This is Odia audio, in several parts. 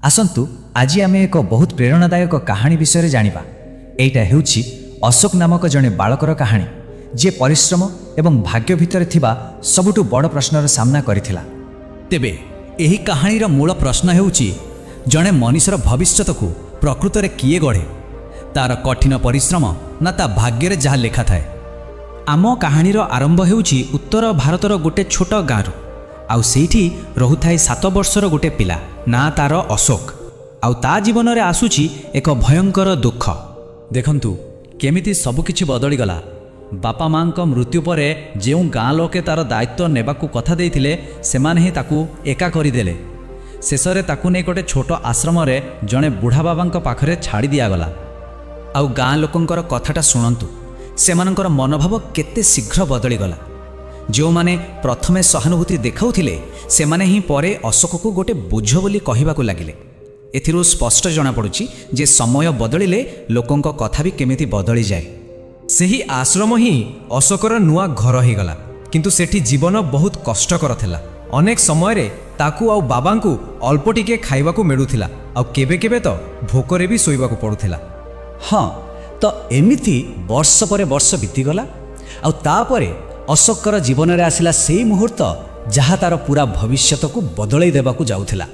ଆସନ୍ତୁ, ଆଜି ଆମେ ଏକ ବହୁତ ପ୍ରେରଣାଦାୟକ କାହାଣୀ ବିଷୟରେ ଜାଣିବା। ଏଇଟା ହେଉଛି ଅଶୋକ ନାମକ ଜଣେ ବାଳକର କାହାଣୀ, ଯିଏ ପରିଶ୍ରମ ଏବଂ ଭାଗ୍ୟ ଭିତରେ ଥିବା ସବୁଠୁ ବଡ଼ ପ୍ରଶ୍ନର ସାମ୍ନା କରିଥିଲା। ତେବେ ଏହି କାହାଣୀର ମୂଳ ପ୍ରଶ୍ନ ହେଉଛି, ଜଣେ ମଣିଷର ଭବିଷ୍ୟତକୁ ପ୍ରକୃତରେ କିଏ ଗଢ଼େ, ତାର କଠିନ ପରିଶ୍ରମ ନା ତା ଭାଗ୍ୟରେ ଯାହା ଲେଖା ଥାଏ? ଆମ କାହାଣୀର ଆରମ୍ଭ ହେଉଛି ଉତ୍ତର ଭାରତର ଗୋଟେ ଛୋଟ ଗାଁରୁ। ଆଉ ସେଇଠି ରହୁଥାଏ 7 ବର୍ଷର ଗୋଟେ ପିଲା, ନାଁ ତାର ଅଶୋକ। ଆଉ ତା ଜୀବନରେ ଆସୁଛି ଏକ ଭୟଙ୍କର ଦୁଃଖ। ଦେଖନ୍ତୁ କେମିତି ସବୁକିଛି ବଦଳିଗଲା। ବାପା ମାଙ୍କ ମୃତ୍ୟୁ ପରେ ଯେଉଁ ଗାଁ ଲୋକେ ତାର ଦାୟିତ୍ୱ ନେବାକୁ କଥା ଦେଇଥିଲେ, ସେମାନେ ହିଁ ତାକୁ ଏକା କରିଦେଲେ। ଶେଷରେ ତାକୁ ନେଇ ଗୋଟେ ଛୋଟ ଆଶ୍ରମରେ ଜଣେ ବୁଢ଼ା ବାବାଙ୍କ ପାଖରେ ଛାଡ଼ି ଦିଆଗଲା। ଆଉ ଗାଁ ଲୋକଙ୍କର କଥାଟା ଶୁଣନ୍ତୁ, ସେମାନଙ୍କର ମନୋଭାବ କେତେ ଶୀଘ୍ର ବଦଳିଗଲା। ଯେଉଁମାନେ ପ୍ରଥମେ ସହାନୁଭୂତି ଦେଖାଉଥିଲେ, ସେମାନେ ହିଁ ପରେ ଅଶୋକକୁ ଗୋଟେ ବୋଝ ବୋଲି କହିବାକୁ ଲାଗିଲେ। ଏଥିରୁ ସ୍ପଷ୍ଟ ଜଣାପଡ଼ୁଛି ଯେ ସମୟ ବଦଳିଲେ ଲୋକଙ୍କ କଥା ବି କେମିତି ବଦଳିଯାଏ। ସେହି ଆଶ୍ରମ ହିଁ ଅଶୋକର ନୂଆ ଘର ହେଇଗଲା। କିନ୍ତୁ ସେଠି ଜୀବନ ବହୁତ କଷ୍ଟକର ଥିଲା। ଅନେକ ସମୟରେ ତାକୁ ଆଉ ବାବାଙ୍କୁ ଅଳ୍ପ ଟିକେ ଖାଇବାକୁ ମିଳୁଥିଲା, ଆଉ କେବେ କେବେ ତ ଭୋକରେ ବି ଶୋଇବାକୁ ପଡ଼ୁଥିଲା। ହଁ, ତ ଏମିତି ବର୍ଷ ପରେ ବର୍ଷ ବିତିଗଲା। ଆଉ ତାପରେ ଅଶୋକର ଜୀବନରେ ଆସିଲା ସେଇ ମୁହୂର୍ତ୍ତ, ଯାହା ତାର ପୁରା ଭବିଷ୍ୟତକୁ ବଦଳେଇ ଦେବାକୁ ଯାଉଥିଲା।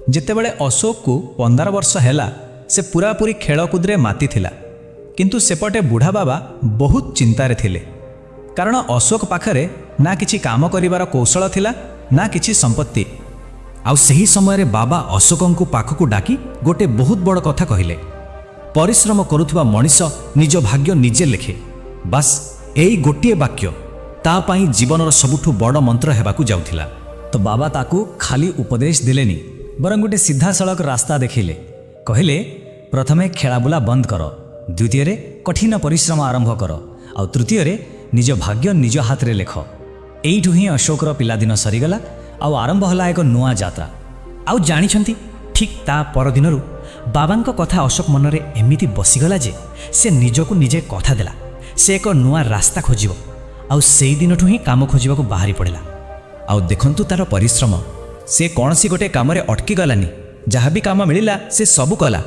ଯେତେବେଳେ ଅଶୋକକୁ 15 ବର୍ଷ ହେଲା, ସେ ପୂରାପୂରି ଖେଳକୁଦରେ ମାତିଥିଲା। କିନ୍ତୁ ସେପଟେ ବୁଢ଼ା ବାବା ବହୁତ ଚିନ୍ତାରେ ଥିଲେ, କାରଣ ଅଶୋକ ପାଖରେ ନା କିଛି କାମ କରିବାର କୌଶଳ ଥିଲା, ନା କିଛି ସମ୍ପତ୍ତି। ଆଉ ସେହି ସମୟରେ ବାବା ଅଶୋକଙ୍କୁ ପାଖକୁ ଡାକି ଗୋଟେ ବହୁତ ବଡ଼ କଥା କହିଲେ, "ପରିଶ୍ରମ କରୁଥିବା ମଣିଷ ନିଜ ଭାଗ୍ୟ ନିଜେ ଲେଖେ।" ବାସ୍, ଏଇ ଗୋଟିଏ ବାକ୍ୟ ତା ପାଇଁ ଜୀବନର ସବୁଠୁ ବଡ଼ ମନ୍ତ୍ର ହେବାକୁ ଯାଉଥିଲା। ତ ବାବା ତାକୁ ଖାଲି ଉପଦେଶ ଦେଲେନି, ବରଂ ଗୋଟେ ସିଧାସଳଖ ରାସ୍ତା ଦେଖେଇଲେ। କହିଲେ, ପ୍ରଥମେ ଖେଳାବୁଲା ବନ୍ଦ କର, ଦ୍ୱିତୀୟରେ କଠିନ ପରିଶ୍ରମ ଆରମ୍ଭ କର, ଆଉ ତୃତୀୟରେ ନିଜ ଭାଗ୍ୟ ନିଜ ହାତରେ ଲେଖ। ଏଇଠୁ ହିଁ ଅଶୋକର ପିଲାଦିନ ସରିଗଲା ଆଉ ଆରମ୍ଭ ହେଲା ଏକ ନୂଆ ଯାତ୍ରା। ଆଉ ଜାଣିଛନ୍ତି, ଠିକ୍ ତା ପରଦିନରୁ ବାବାଙ୍କ କଥା ଅଶୋକ ମନରେ ଏମିତି ବସିଗଲା ଯେ ସେ ନିଜକୁ ନିଜେ କଥା ଦେଲା, ସେ ଏକ ନୂଆ ରାସ୍ତା ଖୋଜିବ। ଆଉ ସେଇ ଦିନଠୁ ହିଁ କାମ ଖୋଜିବାକୁ ବାହାରି ପଡ଼ିଲା। ଆଉ ଦେଖନ୍ତୁ ତାର ପରିଶ୍ରମ। ସେ କୌଣସି ଗୋଟେ କାମରେ ଅଟକି ଗଲାନି। ଯାହା ବି କାମ ମିଳିଲା, ସେ ସବୁ କଲା।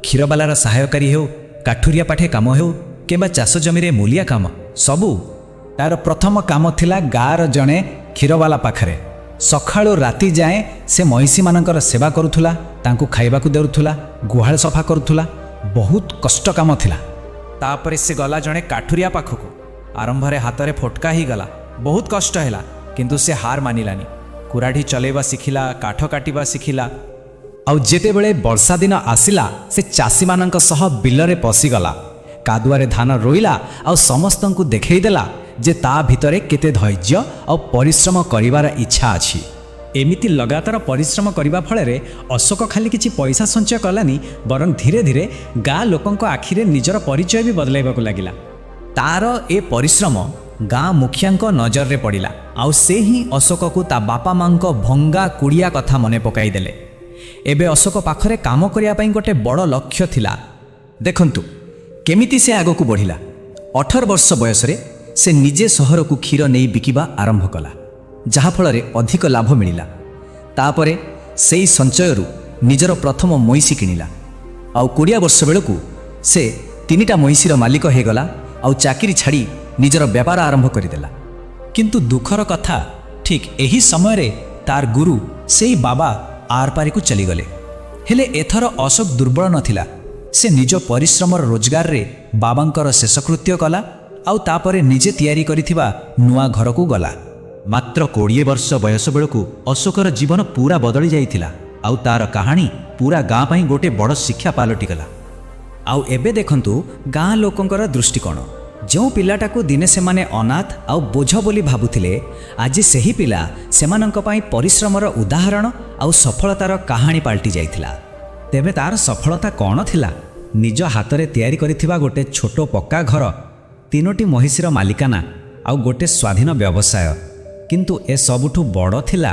କ୍ଷୀରବାଲାର ସହାୟକାରୀ ହେଉ, କାଠୁରିଆ ପାଠେ କାମ ହେଉ କିମ୍ବା ଚାଷ ଜମିରେ ମୂଲିଆ କାମ, ସବୁ। ତାର ପ୍ରଥମ କାମ ଥିଲା ଗାଁର ଜଣେ କ୍ଷୀରବାଲା ପାଖରେ। ସକାଳୁ ରାତି ଯାଏଁ ସେ ମଇଁଷିମାନଙ୍କର ସେବା କରୁଥିଲା, ତାଙ୍କୁ ଖାଇବାକୁ ଦେଉଥିଲା, ଗୁହାଳ ସଫା କରୁଥିଲା। ବହୁତ କଷ୍ଟ କାମ ଥିଲା। ତାପରେ ସେ ଗଲା ଜଣେ କାଠୁରିଆ ପାଖକୁ। ଆରମ୍ଭରେ ହାତରେ ଫୋଟକା ହେଇଗଲା, ବହୁତ କଷ୍ଟ ହେଲା, କିନ୍ତୁ ସେ ହାର ମାନିଲାନି। କୁରାଢ଼ି ଚଲେଇବା ଶିଖିଲା, କାଠ କାଟିବା ଶିଖିଲା। ଆଉ ଯେତେବେଳେ ବର୍ଷା ଦିନ ଆସିଲା, ସେ ଚାଷୀମାନଙ୍କ ସହ ବିଲରେ ପଶିଗଲା, କାଦୁଆରେ ଧାନ ରୋଇଲା ଆଉ ସମସ୍ତଙ୍କୁ ଦେଖେଇଦେଲା ଯେ ତା ଭିତରେ କେତେ ଧୈର୍ଯ୍ୟ ଆଉ ପରିଶ୍ରମ କରିବାର ଇଚ୍ଛା ଅଛି। ଏମିତି ଲଗାତାର ପରିଶ୍ରମ କରିବା ଫଳରେ ଅଶୋକ ଖାଲି କିଛି ପଇସା ସଞ୍ଚୟ କଲାନି, ବରଂ ଧୀରେ ଧୀରେ ଗାଁ ଲୋକଙ୍କ ଆଖିରେ ନିଜର ପରିଚୟ ବି ବଦଳାଇବାକୁ ଲାଗିଲା। ତାର ଏ ପରିଶ୍ରମ ଗାଁ ମୁଖିଆଙ୍କ ନଜରରେ ପଡ଼ିଲା ଆଉ ସେ ହିଁ ଅଶୋକକୁ ତା ବାପା ମାଙ୍କ ଭଙ୍ଗା କୁଡ଼ିଆ କଥା ମନେ ପକାଇଦେଲେ। ଏବେ ଅଶୋକ ପାଖରେ କାମ କରିବା ପାଇଁ ଗୋଟେ ବଡ଼ ଲକ୍ଷ୍ୟ ଥିଲା। ଦେଖନ୍ତୁ କେମିତି ସେ ଆଗକୁ ବଢ଼ିଲା। 18 ବର୍ଷ ବୟସରେ ସେ ନିଜେ ସହରକୁ କ୍ଷୀର ନେଇ ବିକିବା ଆରମ୍ଭ କଲା, ଯାହାଫଳରେ ଅଧିକ ଲାଭ ମିଳିଲା। ତାପରେ ସେଇ ସଞ୍ଚୟରୁ ନିଜର ପ୍ରଥମ ମଇଁଷି କିଣିଲା। ଆଉ 20 ବର୍ଷ ବେଳକୁ ସେ ତିନିଟା ମଇଁଷିର ମାଲିକ ହେଇଗଲା ଆଉ ଚାକିରି ଛାଡ଼ି ନିଜର ବେପାର ଆରମ୍ଭ କରିଦେଲା। କିନ୍ତୁ ଦୁଃଖର କଥା, ଠିକ୍ ଏହି ସମୟରେ ତାର ଗୁରୁ, ସେଇ ବାବା ଆରପାରିକୁ ଚାଲିଗଲେ। ହେଲେ ଏଥର ଅଶୋକ ଦୁର୍ବଳ ନଥିଲା। ସେ ନିଜ ପରିଶ୍ରମର ରୋଜଗାରରେ ବାବାଙ୍କର ଶେଷକୃତ୍ୟ କଲା ଆଉ ତାପରେ ନିଜେ ତିଆରି କରିଥିବା ନୂଆ ଘରକୁ ଗଲା। ମାତ୍ର 20 ବର୍ଷ ବୟସ ବେଳକୁ ଅଶୋକର ଜୀବନ ପୁରା ବଦଳି ଯାଇଥିଲା ଆଉ ତାର କାହାଣୀ ପୁରା ଗାଁ ପାଇଁ ଗୋଟେ ବଡ଼ ଶିକ୍ଷା ପାଲଟିଗଲା। ଆଉ ଏବେ ଦେଖନ୍ତୁ ଗାଁ ଲୋକଙ୍କର ଦୃଷ୍ଟିକୋଣ। ଯେଉଁ ପିଲାଟାକୁ ଦିନେ ସେମାନେ ଅନାଥ ଆଉ ବୋଝ ବୋଲି ଭାବୁଥିଲେ, ଆଜି ସେହି ପିଲା ସେମାନଙ୍କ ପାଇଁ ପରିଶ୍ରମର ଉଦାହରଣ ଆଉ ସଫଳତାର କାହାଣୀ ପାଲଟି ଯାଇଥିଲା। ତେବେ ତାର ସଫଳତା କ'ଣ ଥିଲା? ନିଜ ହାତରେ ତିଆରି କରିଥିବା ଗୋଟେ ଛୋଟ ପକ୍କା ଘର, ତିନୋଟି ମହିଷୀର ମାଲିକାନା ଆଉ ଗୋଟେ ସ୍ୱାଧୀନ ବ୍ୟବସାୟ। କିନ୍ତୁ ଏ ସବୁଠୁ ବଡ଼ ଥିଲା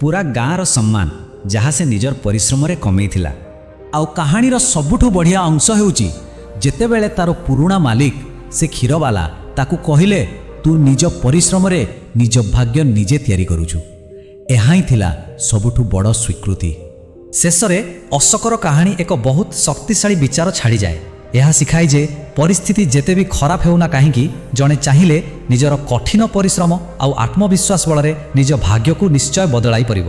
ପୁରା ଗାଁର ସମ୍ମାନ, ଯାହା ସେ ନିଜର ପରିଶ୍ରମରେ କମେଇଥିଲା। ଆଉ କାହାଣୀର ସବୁଠୁ ବଢ଼ିଆ ଅଂଶ ହେଉଛି, ଯେତେବେଳେ ତାର ପୁରୁଣା ମାଲିକ, ସେ କ୍ଷୀରବାଲା, ତାକୁ କହିଲେ, "ତୁ ନିଜ ପରିଶ୍ରମରେ ନିଜ ଭାଗ୍ୟ ନିଜେ ତିଆରି କରୁଛୁ।" ଏହା ହିଁ ଥିଲା ସବୁଠୁ ବଡ଼ ସ୍ୱୀକୃତି। ଶେଷରେ ଅଶୋକର କାହାଣୀ ଏକ ବହୁତ ଶକ୍ତିଶାଳୀ ବିଚାର ଛାଡ଼ିଯାଏ। ଏହା ଶିଖାଏ ଯେ ପରିସ୍ଥିତି ଯେତେ ବି ଖରାପ ହେଉନା କାହିଁକି, ଜଣେ ଚାହିଁଲେ ନିଜର କଠିନ ପରିଶ୍ରମ ଆଉ ଆତ୍ମବିଶ୍ୱାସ ବଳରେ ନିଜ ଭାଗ୍ୟକୁ ନିଶ୍ଚୟ ବଦଳାଇ ପାରିବ।